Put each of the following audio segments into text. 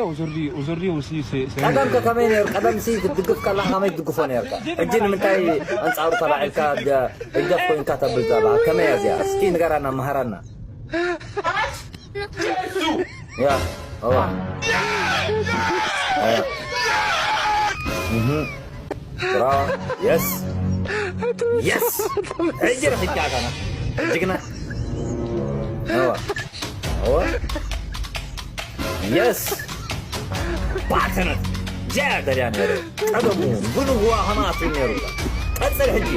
Aujourd'hui, aujourd'hui aussi, c'est c'est un ቀደም ከ ከመይ ነይሩ? ቀደም ሲ ክትድግፍ ከለኻ ከመይ ትድግፎ ነርካ? ሕጂ ንምንታይ ኣንጻሩ ተላዒልካ ደ- ህግደፍ ኮይንካ ተብል ዘለኻ? ከመይ እያ እዚኣ? እስኪ ንገራና፣ መሃራና። ያ፣ እዋ። ያ። እህ። ብራቮ። የስ። የስ። ሕጂ ረኺብካ ኣታና። ጅግና። እዋ። እዋ። የስ። ባተነት። ጃ ደልያ ነይሩ። ቀደሙ ብንጉዋ ኸማቱ ነይሩ። ቀጽል ሕጂ።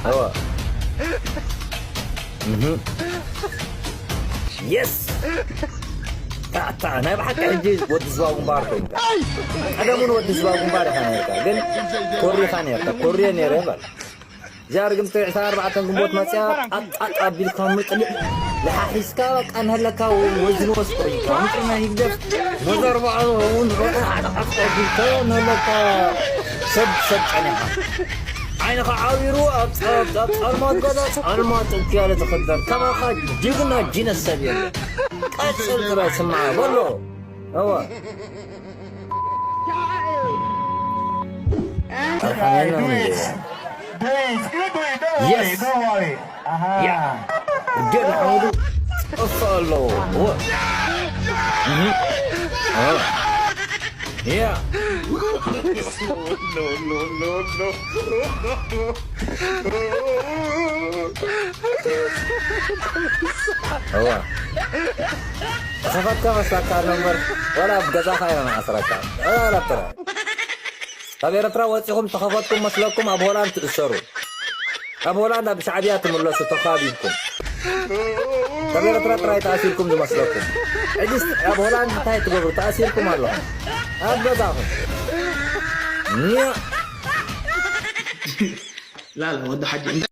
እዋ። እህ። የስ። ታታ ናይ ብሓቂ ሕጂ ወዲ ዝባቡ እምበኣር ኮይንካ። ቀደሙን ወዲ ዝባቡ እምበኣር ኢኻ ነርካ፣ ግን ኮሪኻ ነርካ። ኮርየ ነይረ በል። እዚኣ ርግምቲ ዕስራን ኣርባዕተን ግንቦት መጽያ ጣጣ ኣቢልካ ምጥልእ ለሓሒስካ በቃ ንህለካ ወዝን ወስ ኮይንካ። ምጥና ይግደፍ። ወዘርባኣ እውን ረቐ ዓጣ ኣቢልካ ንህለካ ሰብ ሰብ ጨኒኻ። ዓይንኻ ዓዊሩ ኣብ ጸ- ኣብ ጸልማት ገዛ ጸልማት እያለ ዝኽደን ከማኻ ጅግና ጅነት ሰብ የለን። ቀጽል ጥራይ ስምዓ በሎ። እወ። ኣርሓሜና እንዴ? Yes. Yeah. ገና ሓመዱ ጠፋ ኣለዎ። እወ። እህ። እወ። Yeah. እዋ። ተኸፈትካ መስላካ ኣሎ እምበር፣ ዋላ ኣብ ገዛኻ እዮም ዓስረካ። ዋላ ኣብ ጥራይ። ካብ ኤርትራ ወጺኹም ተኸፈትኩም መስለኩም ኣብ ሆላንድ ትእሰሩ። ኣብ ሆላንድ ኣብ ሻዕብያ ትምለሱ ተኻቢብኩም። ካብ ኤርትራ ጥራይ ተኣሲርኩም ዝመስለኩም። ሕጂስ ኣብ ሆላንድ እንታይ ትገብሩ? ተኣሲርኩም ኣለኹም። ኣብ ገዛኹም። ኒያ። لا لا، ወዲ ሓጂ